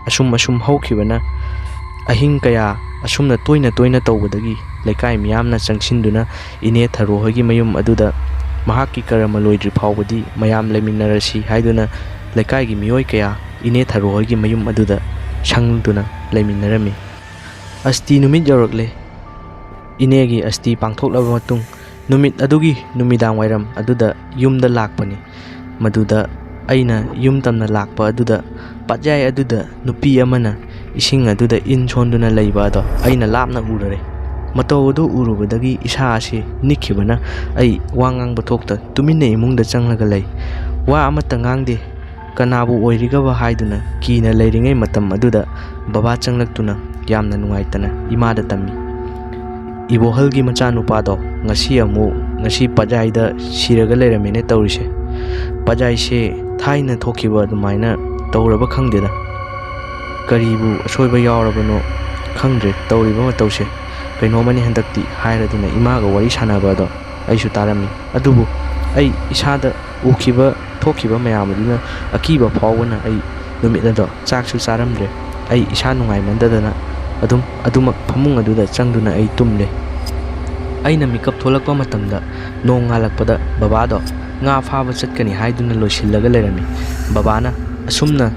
ꯑꯁꯨꯝ ꯑꯁꯨꯝ ꯍꯧꯈꯤꯕꯅ ꯑꯍꯤꯡ ꯀꯌꯥ ꯑꯁꯨꯝꯅ ꯇꯣꯏꯅ ꯇꯣꯏꯅ ꯇꯧꯕꯗꯒꯤ ꯂꯩꯀꯥꯏ ꯃꯤꯌꯥꯝꯅ ꯆꯪꯁꯤꯟꯗꯨꯅ ꯏꯅꯦ ꯊꯔꯣ ꯍꯣꯏꯒꯤ ꯃꯌꯨꯝ ꯑꯗꯨꯗ ꯃꯍꯥꯛꯀꯤ ꯀꯔꯃ ꯂꯣꯏꯗ꯭ꯔꯤ ꯐꯥꯎꯕꯗꯤ ꯃꯌꯥꯝ ꯂꯩꯃꯤꯟꯅꯔꯁꯤ ꯍꯥꯏꯗꯨꯅ ꯂꯩꯀꯥꯏꯒꯤ ꯃꯤꯑꯣꯏ ꯀꯌꯥ ꯏꯅꯦ ꯊꯔꯣ ꯍꯣꯏꯒꯤ ꯃꯌꯨꯝ ꯑꯗꯨꯗ ꯁꯪꯗꯨꯅ ꯂꯩꯃꯤꯟꯅꯔꯝꯃꯤ꯫ ꯑꯁꯇꯤ ꯅꯨꯃꯤꯠ ꯌꯧꯔꯛꯂꯦ꯫ ꯏꯅꯦꯒꯤ ꯑꯁꯇꯤ ꯄꯥꯡꯊꯣꯛꯂꯕ ꯃꯇꯨꯡ ꯅꯨꯃꯤꯠ ꯑꯗꯨꯒꯤ ꯅꯨꯃꯤꯗꯥꯡ ꯋꯥꯏꯔꯝ ꯑꯗꯨꯗ ꯌꯨꯝꯗ ꯂꯥꯛꯄꯅꯤ꯫ ꯃꯗꯨꯗ ꯑꯩꯅ ꯌꯨꯝ ꯇꯝꯅ ꯂꯥꯛꯄ ꯑꯗꯨꯗ ꯄꯥꯠꯌꯥꯏ ꯑꯗꯨꯗ ꯅꯨꯄꯤ ꯑꯃꯅ ꯏꯁꯤꯡ ꯑꯗꯨꯗ ꯏꯟ ꯁꯣꯟꯗꯨꯅ ꯂꯩꯕ ꯑꯗꯣ ꯑꯩꯅ ꯂꯥꯞꯅ ꯎꯔꯔꯦ꯫ ꯃꯇꯧ ꯑꯗꯨ ꯎꯔꯨꯕꯗꯒꯤ ꯏꯁꯥ ꯑꯁꯤ ꯅꯤꯛꯈꯤꯕꯅ ꯑꯩ ꯋꯥ ꯉꯥꯡꯕ ꯊꯣꯛꯇ ꯇꯨꯃꯤꯟꯅ ꯏꯃꯨꯡꯗ ꯆꯪꯂꯒ ꯂꯩ꯫ ꯋꯥ ꯑꯃꯠꯇ ꯉꯥꯡꯗꯦ꯫ ꯀꯅꯥꯕꯨ ꯑꯣꯏꯔꯤꯒꯕ ꯍꯥꯏꯗꯨꯅ ꯀꯤꯅ ꯂꯩꯔꯤꯉꯩ ꯃꯇꯝ ꯑꯗꯨꯗ ꯕꯕꯥ ꯆꯪꯂꯛꯇꯨꯅ ꯌꯥꯝꯅ ꯅꯨꯡꯉꯥꯏꯇꯅ ꯏꯃꯥꯗ ꯇꯝꯃꯤ, "ꯏꯕꯣꯍꯜꯒꯤ ꯃꯆꯥꯅꯨꯄꯥꯗꯣ ꯉꯁꯤ ꯑꯃꯨꯛ, ꯉꯁꯤ ꯄꯖꯥꯏꯗ ꯁꯤꯔꯒ ꯂꯩꯔꯝꯃꯦꯅꯦ ꯇꯧꯔꯤꯁꯦ꯫ ꯄꯖꯥꯏꯁꯦ ꯊꯥꯏꯅ ꯊꯣꯛꯈꯤꯕ ꯑꯗꯨꯃꯥꯏꯅ ꯇꯧꯔꯕ ꯈꯪꯗꯦꯗ꯫ ꯀꯔꯤꯕꯨ ꯑꯁꯣꯏꯕ ꯌꯥꯎꯔꯕꯅꯣ ꯈꯪꯗ꯭ꯔꯦ ꯇꯧꯔꯤꯕ ꯃꯇꯧꯁꯦ꯫ ꯀꯩꯅꯣꯝꯃꯅꯤ ꯍꯟꯗꯛꯇꯤ" ꯍꯥꯏꯔꯗꯨꯅ ꯏꯃꯥꯒ ꯋꯥꯔꯤ ꯁꯥꯟꯅꯕ ꯑꯗꯣ ꯑꯩꯁꯨ ꯇꯥꯔꯝꯃꯤ꯫ ꯑꯗꯨꯕꯨ ꯑꯩ ꯏꯁꯥꯗ ꯎꯈꯤꯕ ꯊꯣꯛꯈꯤꯕ ꯃꯌꯥꯝ ꯑꯗꯨꯅ ꯑꯀꯤꯕ ꯐꯥꯎꯕꯅ ꯑꯩ ꯅꯨꯃꯤꯠ ꯑꯗꯣ ꯆꯥꯛꯁꯨ ꯆꯥꯔꯝꯗ꯭ꯔꯦ꯫ ꯑꯩ ꯏꯁꯥ ꯅꯨꯡꯉꯥꯏꯃꯟꯗꯗꯅ ꯑꯗꯨꯝ ꯑꯗꯨꯃꯛ ꯐꯃꯨꯡ ꯑꯗꯨꯗ ꯆꯪꯗꯨꯅ ꯑꯩ ꯇꯨꯝꯂꯦ꯫ ꯑꯩꯅ ꯃꯤꯀꯞ ꯊꯣꯛꯂꯛꯄ ꯃꯇꯝꯗ ꯅꯣꯡ ꯉꯥꯜꯂꯛꯄꯗ ꯕꯕꯥꯗꯣ ꯉꯥ ꯐꯥꯕ ꯆꯠꯀꯅꯤ ꯍꯥꯏꯗꯨꯅ ꯂꯣꯏꯁꯤꯜꯂꯒ ꯂꯩꯔꯝꯃꯤ꯫ ꯕꯕꯥꯅ ꯑꯁꯨꯝꯅ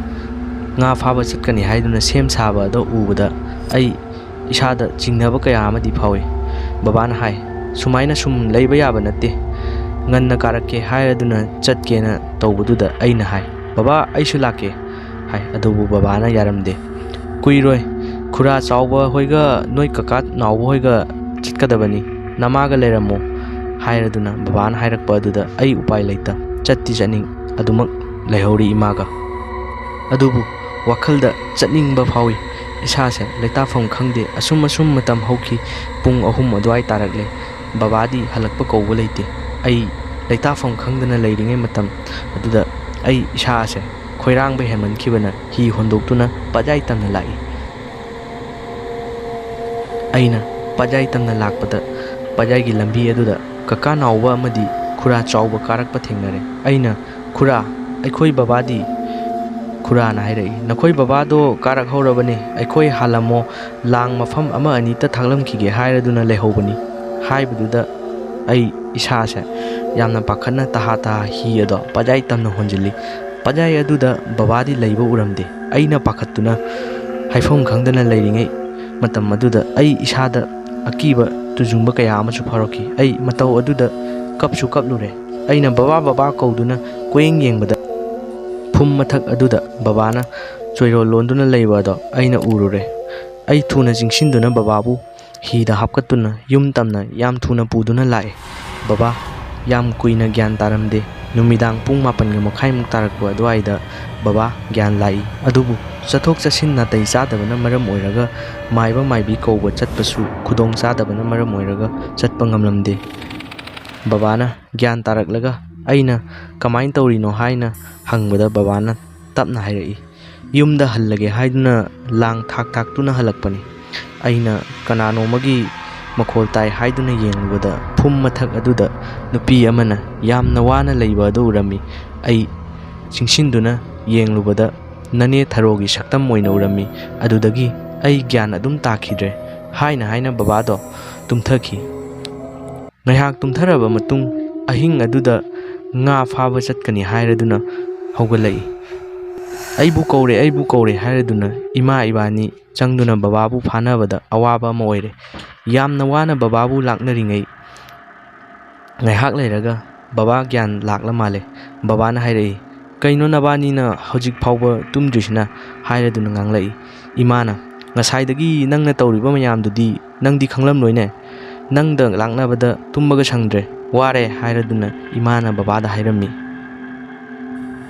ꯉꯥ ꯐꯥꯕ ꯆꯠꯀꯅꯤ ꯍꯥꯏꯗꯨꯅ ꯁꯦꯝ ꯁꯥꯕ ꯑꯗꯣ ꯎꯕꯗ ꯑꯩ ꯏꯁꯥꯗ ꯆꯤꯡꯅꯕ ꯀꯌꯥ ꯑꯃꯗꯤ ꯐꯥꯎꯏ꯫ ꯕꯕꯥꯅ ꯍꯥꯏ, "ꯁꯨꯃꯥꯏꯅ ꯁꯨꯝ ꯂꯩꯕ ꯌꯥꯕ ꯅꯠꯇꯦ꯫ ꯉꯟꯅ ꯀꯥꯔꯛꯀꯦ" ꯍꯥꯏꯔꯗꯨꯅ ꯆꯠꯀꯦꯅ ꯇꯧꯕꯗꯨꯗ ꯑꯩꯅ ꯍꯥꯏ, "ꯕꯕꯥ, ꯑꯩꯁꯨ ꯂꯥꯛꯀꯦ" ꯍꯥꯏ꯫ ꯑꯗꯨꯕꯨ ꯕꯕꯥꯅ ꯌꯥꯔꯝꯗꯦ꯫ "ꯀꯨꯏꯔꯣꯏ, ꯈꯨꯔꯥ ꯆꯥꯎꯕ ꯍꯣꯏꯒ ꯅꯣꯏ ꯀꯀꯥ ꯅꯥꯎꯕ ꯍꯣꯏꯒ ꯆꯠꯀꯗꯕꯅꯤ, ꯅꯃꯥꯒ ꯂꯩꯔꯝꯃꯣ" ꯍꯥꯏꯔꯗꯨꯅ ꯕꯕꯥꯅ ꯍꯥꯏꯔꯛꯄ ꯑꯗꯨꯗ ꯑꯩ ꯎꯄꯥꯏ ꯂꯩꯇ ꯆꯠꯇꯤ ꯆꯠꯅꯤꯡ ꯑꯗꯨꯃꯛ ꯂꯩꯍꯧꯔꯤ ꯏꯃꯥꯒ꯫ ꯑꯗꯨꯕꯨ ꯋꯥꯈꯜꯗ ꯆꯠꯅꯤꯡꯕ ꯐꯥꯎꯏ꯫ ꯏꯁꯥꯁꯦ ꯂꯩꯇꯥꯐꯝ ꯈꯪꯗꯦ꯫ ꯑꯁꯨꯝ ꯑꯁꯨꯝ ꯃꯇꯝ ꯍꯧꯈꯤ꯫ ꯄꯨꯡ ꯑꯍꯨꯝ ꯑꯗꯨꯋꯥꯏ ꯇꯥꯔꯛꯂꯦ꯫ ꯕꯕꯥꯗꯤ ꯍꯜꯂꯛꯄ ꯀꯧꯕ ꯂꯩꯇꯦ꯫ ꯑꯩ ꯂꯩꯇꯥꯐꯝ ꯈꯪꯗꯅ ꯂꯩꯔꯤꯉꯩ ꯃꯇꯝ ꯑꯗꯨꯗ ꯑꯩ ꯏꯁꯥꯁꯦ ꯈꯣꯏꯔꯥꯡꯕ ꯍꯦꯟꯃꯟꯈꯤꯕꯅ ꯍꯤ ꯍꯣꯟꯗꯣꯛꯇꯨꯅ ꯄꯖꯥꯏ ꯇꯝꯅ ꯂꯥꯛꯏ꯫ ꯑꯩꯅ ꯄꯖꯥꯏ ꯇꯝꯅ ꯂꯥꯛꯄꯗ ꯄꯖꯥꯏꯒꯤ ꯂꯝꯕꯤ ꯑꯗꯨꯗ ꯀꯀꯥ ꯅꯥꯎꯕ ꯑꯃꯗꯤ ꯈꯨꯔꯥ ꯆꯥꯎꯕ ꯀꯥꯔꯛꯄ ꯊꯦꯡꯅꯔꯦ꯫ ꯑꯩꯅ, "ꯈꯨꯔꯥ, ꯑꯩꯈꯣꯏ ꯕꯕꯥꯗꯤ?" ꯈꯨꯔꯥꯅ ꯍꯥꯏꯔꯛꯏ, "ꯅꯈꯣꯏ ꯕꯕꯥꯗꯣ ꯀꯥꯔꯛꯍꯧꯔꯕꯅꯦ, ꯑꯩꯈꯣꯏ ꯍꯥꯜꯂꯝꯃꯣ, ꯂꯥꯡ ꯃꯐꯝ ꯑꯃ ꯑꯅꯤꯇ ꯊꯥꯛꯂꯝꯈꯤꯒꯦ ꯍꯥꯏꯔꯗꯨꯅ ꯂꯩꯍꯧꯕꯅꯤ" ꯍꯥꯏꯕꯗꯨꯗ ꯑꯩ ꯏꯁꯥꯁꯦ ꯌꯥꯝꯅ ꯄꯥꯈꯠꯅ ꯇꯍꯥ ꯇꯍꯥ ꯍꯤ ꯑꯗꯣ ꯄꯖꯥꯏ ꯇꯝꯅ ꯍꯣꯟꯖꯤꯜꯂꯤ꯫ ꯄꯖꯥꯏ ꯑꯗꯨꯗ ꯕꯕꯥꯗꯤ ꯂꯩꯕ ꯎꯔꯝꯗꯦ꯫ ꯑꯩꯅ ꯄꯥꯈꯠꯇꯨꯅ ꯍꯥꯏꯐꯝ ꯈꯪꯗꯅ ꯂꯩꯔꯤꯉꯩ ꯃꯇꯝ ꯑꯗꯨꯗ ꯑꯩ ꯏꯁꯥꯗ ꯑꯀꯤꯕ ꯇꯨꯖꯨꯡꯕ ꯀꯌꯥ ꯑꯃꯁꯨ ꯐꯥꯎꯔꯛꯈꯤ꯫ ꯑꯩ ꯃꯇꯧ ꯑꯗꯨꯗ ꯀꯞꯁꯨ ꯀꯞꯂꯨꯔꯦ꯫ ꯑꯩꯅ "ꯕꯕꯥ, ꯕꯕꯥ" ꯀꯧꯗꯨꯅ ꯀꯣꯏꯌꯦꯡ ꯌꯦꯡꯕꯗ ꯐꯨꯝ ꯃꯊꯛ ꯑꯗꯨꯗ ꯕꯕꯥꯅ ꯆꯣꯏꯔꯣꯜ ꯂꯣꯟꯗꯨꯅ ꯂꯩꯕ ꯑꯗꯣ ꯑꯩꯅ ꯎꯔꯨꯔꯦ꯫ ꯑꯩ ꯊꯨꯅ ꯆꯤꯡꯁꯤꯟꯗꯨꯅ ꯕꯕꯥꯕꯨ ꯍꯤꯗ ꯍꯥꯞꯀꯠꯇꯨꯅ ꯌꯨꯝ ꯇꯝꯅ ꯌꯥꯝ ꯊꯨꯅ ꯄꯨꯗꯨꯅ ꯂꯥꯛꯑꯦ꯫ ꯕꯕꯥ ꯌꯥꯝ ꯀꯨꯏꯅ ꯒ꯭ꯌꯥꯟ ꯇꯥꯔꯝꯗꯦ꯫ ꯅꯨꯃꯤꯗꯥꯡ ꯄꯨꯡ ꯃꯥꯄꯟꯒ ꯃꯈꯥꯏꯃꯨꯛ ꯇꯥꯔꯛꯄ ꯑꯗꯨꯋꯥꯏꯗ ꯕꯕꯥ ꯒ꯭ꯌꯥꯟ ꯂꯥꯛꯏ꯫ ꯑꯗꯨꯕꯨ ꯆꯠꯊꯣꯛ ꯆꯠꯁꯤꯟ ꯅꯥꯇꯩ ꯆꯥꯗꯕꯅ ꯃꯔꯝ ꯑꯣꯏꯔꯒ ꯃꯥꯏꯕ ꯃꯥꯏꯕꯤ ꯀꯧꯕ ꯆꯠꯄꯁꯨ ꯈꯨꯗꯣꯡ ꯆꯥꯗꯕꯅ ꯃꯔꯝ ꯑꯣꯏꯔꯒ ꯆꯠꯄ ꯉꯝꯂꯝꯗꯦ꯫ ꯕꯕꯥꯅ ꯒ꯭ꯌꯥꯟ ꯇꯥꯔꯛꯂꯒ ꯑꯩꯅ "ꯀꯃꯥꯏꯅ ꯇꯧꯔꯤꯅꯣ?" ꯍꯥꯏꯅ ꯍꯪꯕꯗ ꯕꯕꯥꯅ ꯇꯞꯅ ꯍꯥꯏꯔꯛꯏ, "ꯌꯨꯝꯗ ꯍꯜꯂꯒꯦ ꯍꯥꯏꯗꯨꯅ ꯂꯥꯡ ꯊꯥꯛ ꯊꯥꯛꯇꯨꯅ ꯍꯜꯂꯛꯄꯅꯤ꯫ ꯑꯩꯅ ꯀꯅꯥꯅꯣꯃꯒꯤ ꯃꯈꯣꯜ ꯇꯥꯏ ꯍꯥꯏꯗꯨꯅ ꯌꯦꯡꯂꯨꯕꯗ ꯐꯨꯝ ꯃꯊꯛ ꯑꯗꯨꯗ ꯅꯨꯄꯤ ꯑꯃꯅ ꯌꯥꯝꯅ ꯋꯥꯅ ꯂꯩꯕ ꯑꯗꯨ ꯎꯔꯝꯃꯤ꯫ ꯑꯩ ꯆꯤꯡꯁꯤꯟꯗꯨꯅ ꯌꯦꯡꯂꯨꯕꯗ ꯅꯅꯦ ꯊꯔꯣꯒꯤ ꯁꯛꯇꯝ ꯑꯣꯏꯅ ꯎꯔꯝꯃꯤ꯫ ꯑꯗꯨꯗꯒꯤ ꯑꯩ ꯒ꯭ꯌꯥꯟ ꯑꯗꯨꯝ ꯇꯥꯈꯤꯗ꯭ꯔꯦ" ꯍꯥꯏꯅ ꯍꯥꯏꯅ ꯕꯕꯥꯗꯣ ꯇꯨꯝꯊꯈꯤ꯫ ꯉꯥꯏꯍꯥꯛ ꯇꯨꯝꯊꯔꯕ ꯃꯇꯨꯡ ꯑꯍꯤꯡ ꯑꯗꯨꯗ ꯉꯥ ꯐꯥꯕ ꯆꯠꯀꯅꯤ ꯍꯥꯏꯔꯗꯨꯅ ꯍꯧꯒꯠꯂꯛꯏ꯫ "ꯑꯩꯕꯨ ꯀꯧꯔꯦ, ꯑꯩꯕꯨ ꯀꯧꯔꯦ" ꯍꯥꯏꯔꯗꯨꯅ ꯏꯃꯥ ꯏꯕꯥꯅꯤ ꯆꯪꯗꯨꯅ ꯕꯕꯥꯕꯨ ꯐꯥꯅꯕꯗ ꯑꯋꯥꯕ ꯑꯃ ꯑꯣꯏꯔꯦ꯫ ꯌꯥꯝꯅ ꯋꯥꯅ ꯕꯕꯥꯕꯨ ꯂꯥꯛꯅꯔꯤꯉꯩ ꯉꯥꯏꯍꯥꯛ ꯂꯩꯔꯒ ꯕꯕꯥ ꯒ꯭ꯌꯥꯟ ꯂꯥꯛꯂ ꯃꯥꯜꯂꯦ꯫ ꯕꯕꯥꯅ ꯍꯥꯏꯔꯛꯏ, "ꯀꯩꯅꯣ ꯅꯕꯥꯅꯤꯅ ꯍꯧꯖꯤꯛ ꯐꯥꯎꯕ ꯇꯨꯝꯗ꯭ꯔꯤꯁꯤꯅ?" ꯍꯥꯏꯔꯗꯨꯅ ꯉꯥꯡꯂꯛꯏ꯫ ꯏꯃꯥꯅ, "ꯉꯁꯥꯏꯗꯒꯤ ꯅꯪꯅ ꯇꯧꯔꯤꯕ ꯃꯌꯥꯝꯗꯨꯗꯤ ꯅꯪꯗꯤ ꯈꯪꯂꯝꯂꯣꯏꯅꯦ꯫ ꯅꯪꯗ ꯂꯥꯛꯅꯕꯗ ꯇꯨꯝꯕꯒ ꯁꯪꯗ꯭ꯔꯦ, ꯋꯥꯔꯦ" ꯍꯥꯏꯔꯗꯨꯅ ꯏꯃꯥꯅ ꯕꯕꯥꯗ ꯍꯥꯏꯔꯝꯃꯤ꯫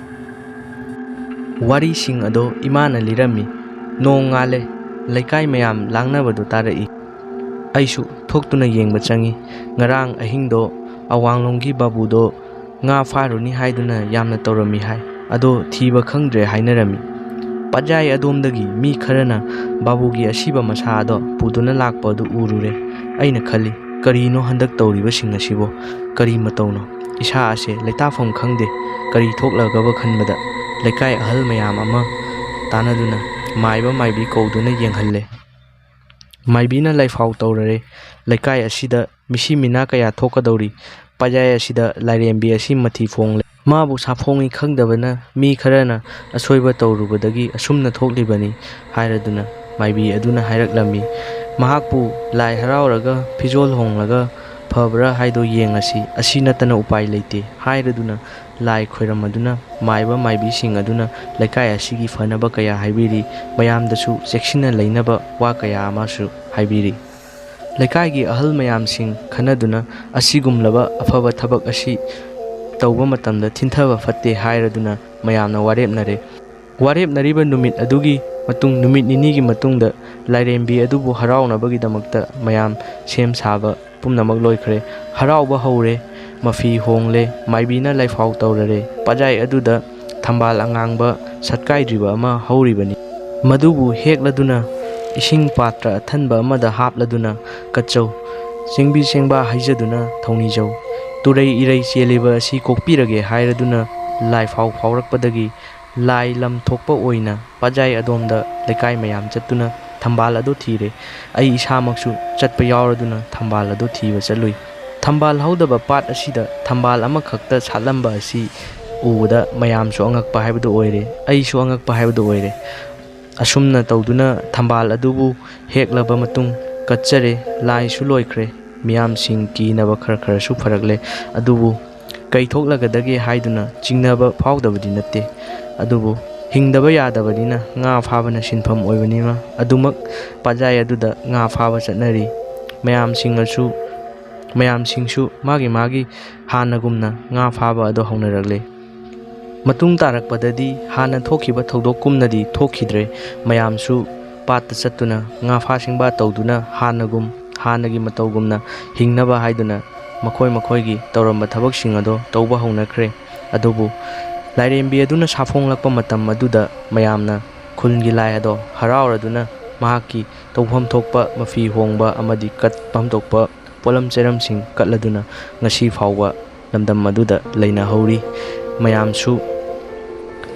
ꯋꯥꯔꯤꯁꯤꯡ ꯑꯗꯣ ꯏꯃꯥꯅ ꯂꯤꯔꯝꯃꯤ꯫ ꯅꯣꯡ ꯉꯥꯜꯂꯦ, ꯂꯩꯀꯥꯏ ꯃꯌꯥꯝ ꯂꯥꯡꯅꯕꯗꯨ ꯇꯥꯔꯛꯏ꯫ ꯑꯩꯁꯨ ꯊꯣꯛꯇꯨꯅ ꯌꯦꯡꯕ ꯆꯪꯉꯤ꯫ ꯉꯔꯥꯡ ꯑꯍꯤꯡꯗꯣ ꯑꯋꯥꯡꯂꯣꯝꯒꯤ ꯕꯥꯕꯨꯗꯣ ꯉꯥ ꯐꯥꯔꯨꯅꯤ ꯍꯥꯏꯗꯨꯅ ꯌꯥꯝꯅ ꯇꯧꯔꯝꯃꯤ ꯍꯥꯏ꯫ ꯑꯗꯣ ꯊꯤꯕ ꯈꯪꯗ꯭ꯔꯦ ꯍꯥꯏꯅꯔꯝꯃꯤ꯫ ꯄꯥꯠꯌꯥꯏ ꯑꯗꯣꯝꯗꯒꯤ ꯃꯤ ꯈꯔꯅ ꯕꯥꯕꯨꯒꯤ ꯑꯁꯤꯕ ꯃꯁꯥ ꯑꯗꯣ ꯄꯨꯗꯨꯅ ꯂꯥꯛꯄ ꯑꯗꯨ ꯎꯔꯨꯔꯦ꯫ ꯑꯩꯅ ꯈꯜꯂꯤ, "ꯀꯔꯤꯅꯣ ꯍꯟꯗꯛ ꯇꯧꯔꯤꯕꯁꯤꯡ ꯑꯁꯤꯕꯣ? ꯀꯔꯤ ꯃꯇꯧꯅꯣ?" ꯏꯁꯥ ꯑꯁꯦ ꯂꯩꯇꯥꯐꯝ ꯈꯪꯗꯦ꯫ ꯀꯔꯤ ꯊꯣꯛꯂꯒꯕ ꯈꯟꯕꯗ ꯂꯩꯀꯥꯏ ꯑꯍꯜ ꯃꯌꯥꯝ ꯑꯃ ꯇꯥꯟꯅꯗꯨꯅ ꯃꯥꯏꯕ ꯃꯥꯏꯕꯤ ꯀꯧꯗꯨꯅ ꯌꯦꯡꯍꯜꯂꯦ꯫ ꯃꯥꯏꯕꯤꯅ ꯂꯥꯏꯐꯥꯎ ꯇꯧꯔꯔꯦ꯫ ꯂꯩꯀꯥꯏ ꯑꯁꯤꯗ ꯃꯤꯁꯤ ꯃꯤꯅꯥ ꯀꯌꯥ ꯊꯣꯛꯀꯗꯧꯔꯤ꯫ ꯄꯥꯠꯌꯥꯏ ꯑꯁꯤꯗ ꯂꯥꯏꯔꯦꯝꯕꯤ ꯑꯁꯤ ꯃꯊꯤ ꯐꯣꯡꯂꯦ꯫ ꯃꯥꯕꯨ ꯁꯥꯐꯣꯡꯏ ꯈꯪꯗꯕꯅ ꯃꯤ ꯈꯔꯅ ꯑꯁꯣꯏꯕ ꯇꯧꯔꯨꯕꯗꯒꯤ ꯑꯁꯨꯝꯅ ꯊꯣꯛꯂꯤꯕꯅꯤ ꯍꯥꯏꯔꯗꯨꯅ ꯃꯥꯏꯕꯤ ꯑꯗꯨꯅ ꯍꯥꯏꯔꯛꯂꯝꯃꯤ꯫ ꯃꯍꯥꯛꯄꯨ ꯂꯥꯏ ꯍꯔꯥꯎꯔꯒ ꯐꯤꯖꯣꯜ ꯍꯣꯡꯂꯒ ꯐꯕ꯭ꯔꯥ ꯍꯥꯏꯗꯣ ꯌꯦꯡꯉꯁꯤ, ꯑꯁꯤ ꯅꯠꯇꯅ ꯎꯄꯥꯏ ꯂꯩꯇꯦ ꯍꯥꯏꯔꯗꯨꯅ ꯂꯥꯏ ꯈꯣꯏꯔꯝꯃꯗꯨꯅ ꯃꯥꯏꯕ ꯃꯥꯏꯕꯤꯁꯤꯡ ꯑꯗꯨꯅ ꯂꯩꯀꯥꯏ ꯑꯁꯤꯒꯤ ꯐꯅꯕ ꯀꯌꯥ ꯍꯥꯏꯕꯤꯔꯤ, ꯃꯌꯥꯝꯗꯁꯨ ꯆꯦꯛꯁꯤꯟꯅ ꯂꯩꯅꯕ ꯋꯥ ꯀꯌꯥ ꯑꯃꯁꯨ ꯍꯥꯏꯕꯤꯔꯤ꯫ ꯂꯩꯀꯥꯏꯒꯤ ꯑꯍꯜ ꯃꯌꯥꯝꯁꯤꯡ ꯈꯟꯅꯗꯨꯅ ꯑꯁꯤꯒꯨꯝꯂꯕ ꯑꯐꯕ ꯊꯕꯛ ꯑꯁꯤ ꯇꯧꯕ ꯃꯇꯝꯗ ꯊꯤꯟꯊꯕ ꯐꯠꯇꯦ ꯍꯥꯏꯔꯗꯨꯅ ꯃꯌꯥꯝꯅ ꯋꯥꯔꯦꯞꯅꯔꯦ꯫ ꯋꯥꯔꯦꯞꯅꯔꯤꯕ ꯅꯨꯃꯤꯠ ꯑꯗꯨꯒꯤ ꯃꯇꯨꯡ, ꯅꯨꯃꯤꯠ ꯅꯤꯅꯤꯒꯤ ꯃꯇꯨꯡꯗ ꯂꯥꯏꯔꯦꯝꯕꯤ ꯑꯗꯨꯕꯨ ꯍꯔꯥꯎꯅꯕꯒꯤꯗꯃꯛꯇ ꯃꯌꯥꯝ ꯁꯦꯝ ꯁꯥꯕ ꯄꯨꯝꯅꯃꯛ ꯂꯣꯏꯈ꯭ꯔꯦ꯫ ꯍꯔꯥꯎꯕ ꯍꯧꯔꯦ, ꯃꯐꯤ ꯍꯣꯡꯂꯦ, ꯃꯥꯏꯕꯤꯅ ꯂꯥꯏꯐꯥꯎ ꯇꯧꯔꯔꯦ꯫ ꯄꯥꯖꯥꯏ ꯑꯗꯨꯗ ꯊꯝꯕꯥꯜ ꯑꯉꯥꯡꯕ ꯁꯠꯀꯥꯏꯗ꯭ꯔꯤꯕ ꯑꯃ ꯍꯧꯔꯤꯕꯅꯤ꯫ ꯃꯗꯨꯕꯨ ꯍꯦꯛꯂꯗꯨꯅ ꯏꯁꯤꯡ ꯄꯥꯇ꯭ꯔ ꯑꯊꯟꯕ ꯑꯃꯗ ꯍꯥꯞꯂꯗꯨꯅ ꯀꯠꯆꯧ꯫ ꯆꯦꯡꯕꯤ ꯆꯦꯡꯕꯥ ꯍꯩꯖꯗꯨꯅ ꯊꯧꯅꯤꯖꯧ꯫ ꯇꯨꯔꯩ ꯏꯔꯩ ꯆꯦꯜꯂꯤꯕ ꯑꯁꯤ ꯀꯣꯛꯄꯤꯔꯒꯦ ꯍꯥꯏꯔꯗꯨꯅ ꯂꯥꯏꯐꯥꯎ ꯐꯥꯎꯔꯛꯄꯗꯒꯤ ꯂꯥꯏ ꯂꯝ ꯊꯣꯛꯄ ꯑꯣꯏꯅ ꯄꯥꯖꯥꯏ ꯑꯗꯣꯝꯗ ꯂꯩꯀꯥꯏ ꯃꯌꯥꯝ ꯆꯠꯇꯨꯅ ꯊꯝꯕꯥꯜ ꯑꯗꯨ ꯊꯤꯔꯦ꯫ ꯑꯩ ꯏꯁꯥꯃꯛꯁꯨ ꯆꯠꯄ ꯌꯥꯎꯔꯗꯨꯅ ꯊꯝꯕꯥꯜ ꯑꯗꯨ ꯊꯤꯕ ꯆꯠꯂꯨꯏ꯫ ꯊꯝꯕꯥꯜ ꯍꯧꯗꯕ ꯄꯥꯠ ꯑꯁꯤꯗ ꯊꯝꯕꯥꯜ ꯑꯃꯈꯛꯇ ꯁꯥꯠꯂꯝꯕ ꯑꯁꯤ ꯎꯕꯗ ꯃꯌꯥꯝꯁꯨ ꯑꯉꯛꯄ ꯍꯥꯏꯕꯗꯨ ꯑꯣꯏꯔꯦ, ꯑꯩꯁꯨ ꯑꯉꯛꯄ ꯍꯥꯏꯕꯗꯨ ꯑꯣꯏꯔꯦ꯫ ꯑꯁꯨꯝꯅ ꯇꯧꯗꯨꯅ ꯊꯝꯕꯥꯜ ꯑꯗꯨꯕꯨ ꯍꯦꯛꯂꯕ ꯃꯇꯨꯡ ꯀꯠꯆꯔꯦ, ꯂꯥꯏꯁꯨ ꯂꯣꯏꯈ꯭ꯔꯦ꯫ ꯃꯤꯌꯥꯝꯁꯤꯡ ꯀꯤꯅꯕ ꯈꯔ ꯈꯔꯁꯨ ꯐꯔꯛꯂꯦ꯫ ꯑꯗꯨꯕꯨ ꯀꯩ ꯊꯣꯛꯂꯒꯗꯒꯦ ꯍꯥꯏꯗꯨꯅ ꯆꯤꯡꯅꯕ ꯐꯥꯎꯗꯕꯗꯤ ꯅꯠꯇꯦ꯫ ꯑꯗꯨꯕꯨ ꯍꯤꯡꯗꯕ ꯌꯥꯗꯕꯅꯤꯅ ꯉꯥ ꯐꯥꯕꯅ ꯁꯤꯟꯐꯝ ꯑꯣꯏꯕꯅꯤꯅ ꯑꯗꯨꯃꯛ ꯄꯥꯖꯥꯏ ꯑꯗꯨꯗ ꯉꯥ ꯐꯥꯕ ꯆꯠꯅꯔꯤ꯫ ꯃꯌꯥꯝꯁꯤꯡꯅꯁꯨ, ꯃꯌꯥꯝꯁꯤꯡꯁꯨ ꯃꯥꯒꯤ ꯃꯥꯒꯤ ꯍꯥꯟꯅꯒꯨꯝꯅ ꯉꯥ ꯐꯥꯕ ꯑꯗꯨ ꯍꯧꯅꯔꯛꯂꯦ꯫ ꯃꯇꯨꯡ ꯇꯥꯔꯛꯄꯗꯗꯤ ꯍꯥꯟꯅ ꯊꯣꯛꯈꯤꯕ ꯊꯧꯗꯣꯛꯀꯨꯝꯅꯗꯤ ꯊꯣꯛꯈꯤꯗ꯭ꯔꯦ꯫ ꯃꯌꯥꯝꯁꯨ ꯄꯥꯠꯇ ꯆꯠꯇꯨꯅ ꯉꯥ ꯐꯥ ꯁꯤꯡꯕ ꯇꯧꯗꯨꯅ ꯍꯥꯟꯅꯒꯨꯝ, ꯍꯥꯟꯅꯒꯤ ꯃꯇꯧꯒꯨꯝꯅ ꯍꯤꯡꯅꯕ ꯍꯥꯏꯗꯨꯅ ꯃꯈꯣꯏ ꯃꯈꯣꯏꯒꯤ ꯇꯧꯔꯝꯕ ꯊꯕꯛꯁꯤꯡ ꯑꯗꯣ ꯇꯧꯕ ꯍꯧꯅꯈ꯭ꯔꯦ꯫ ꯑꯗꯨꯕꯨ ꯂꯥꯏꯔꯦꯝꯕꯤ ꯑꯗꯨꯅ ꯁꯥꯐꯣꯡꯂꯛꯄ ꯃꯇꯝ ꯑꯗꯨꯗ ꯃꯌꯥꯝꯅ ꯈꯨꯜꯒꯤ ꯂꯥꯏ ꯑꯗꯣ ꯍꯔꯥꯎꯔꯗꯨꯅ ꯃꯍꯥꯛꯀꯤ ꯇꯧꯐꯝ ꯊꯣꯛꯄ ꯃꯐꯤ ꯍꯣꯡꯕ ꯑꯃꯗꯤ ꯀꯠꯐꯝ ꯊꯣꯛꯄ ꯄꯣꯠꯂꯝ ꯆꯩꯔꯝꯁꯤꯡ ꯀꯠꯂꯗꯨꯅ ꯉꯁꯤ ꯐꯥꯎꯕ ꯂꯝꯗꯝ ꯑꯗꯨꯗ ꯂꯩꯅꯍꯧꯔꯤ꯫ ꯃꯌꯥꯝꯁꯨ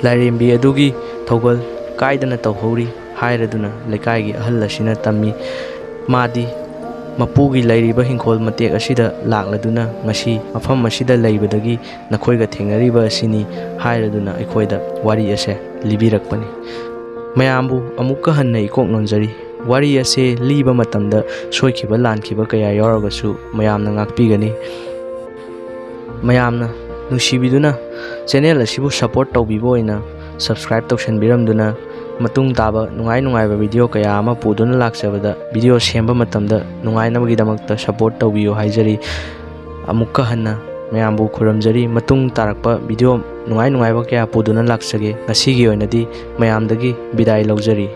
ꯂꯥꯏꯔꯦꯝꯕꯤ ꯑꯗꯨꯒꯤ ꯊꯧꯒꯜ ꯀꯥꯏꯗꯅ ꯇꯧꯍꯧꯔꯤ ꯍꯥꯏꯔꯗꯨꯅ ꯂꯩꯀꯥꯏꯒꯤ ꯑꯍꯜ ꯑꯁꯤꯅ ꯇꯝꯃꯤ꯫ ꯃꯥꯗꯤ ꯃꯄꯨꯒꯤ ꯂꯩꯔꯤꯕ ꯍꯤꯡꯈꯣꯜ ꯃꯇꯦꯛ ꯑꯁꯤꯗ ꯂꯥꯛꯂꯗꯨꯅ ꯉꯁꯤ ꯃꯐꯝ ꯑꯁꯤꯗ ꯂꯩꯕꯗꯒꯤ ꯅꯈꯣꯏꯒ ꯊꯦꯡꯅꯔꯤꯕ ꯑꯁꯤꯅꯤ ꯍꯥꯏꯔꯗꯨꯅ ꯑꯩꯈꯣꯏꯗ ꯋꯥꯔꯤ ꯑꯁꯦ ꯂꯤꯕꯤꯔꯛꯄꯅꯤ꯫ ꯃꯌꯥꯝꯕꯨ ꯑꯃꯨꯛꯀ ꯍꯟꯅ ꯏꯀꯣꯛ ꯅꯣꯟꯖꯔꯤ꯫ ꯋꯥꯔꯤ ꯑꯁꯦ ꯂꯤꯕ ꯃꯇꯝꯗ ꯁꯣꯏꯈꯤꯕ ꯂꯥꯟꯈꯤꯕ ꯀꯌꯥ ꯌꯥꯎꯔꯒꯁꯨ ꯃꯌꯥꯝꯅ ꯉꯥꯛꯄꯤꯒꯅꯤ꯫ ꯃꯌꯥꯝꯅ ꯅꯨꯡꯁꯤꯕꯤꯗꯨꯅ ꯆꯦꯅꯦꯜ ꯑꯁꯤꯕꯨ ꯁꯄꯣꯔꯠ ꯇꯧꯕꯤꯕ ꯑꯣꯏꯅ ꯁꯕꯁꯀ꯭ꯔꯥꯏꯕ ꯇꯧꯁꯟꯕꯤꯔꯝꯗꯨꯅ ꯃꯇꯨꯡ ꯇꯥꯕ ꯅꯨꯡꯉꯥꯏ ꯅꯨꯡꯉꯥꯏꯕ ꯚꯤꯗꯤꯑꯣ ꯀꯌꯥ ꯑꯃ ꯄꯨꯗꯨꯅ ꯂꯥꯛꯆꯕꯗ, ꯚꯤꯗꯤꯑꯣ ꯁꯦꯝꯕ ꯃꯇꯝꯗ ꯅꯨꯡꯉꯥꯏꯅꯕꯒꯤꯗꯃꯛꯇ ꯁꯄꯣꯔꯠ ꯇꯧꯕꯤꯌꯨ ꯍꯥꯏꯖꯔꯤ꯫ ꯑꯃꯨꯛꯀ ꯍꯟꯅ ꯃꯌꯥꯝꯕꯨ ꯈꯨꯔꯨꯝꯖꯔꯤ꯫ ꯃꯇꯨꯡ ꯇꯥꯔꯛꯄ ꯚꯤꯗꯤꯑꯣ ꯅꯨꯡꯉꯥꯏ ꯅꯨꯡꯉꯥꯏꯕ ꯀꯌꯥ ꯄꯨꯗꯨꯅ ꯂꯥꯛꯆꯒꯦ꯫ ꯉꯁꯤꯒꯤ ꯑꯣꯏꯅꯗꯤ ꯃꯌꯥꯝꯗꯒꯤ ꯕꯤꯗꯥꯏ ꯂꯧꯖꯔꯤ꯫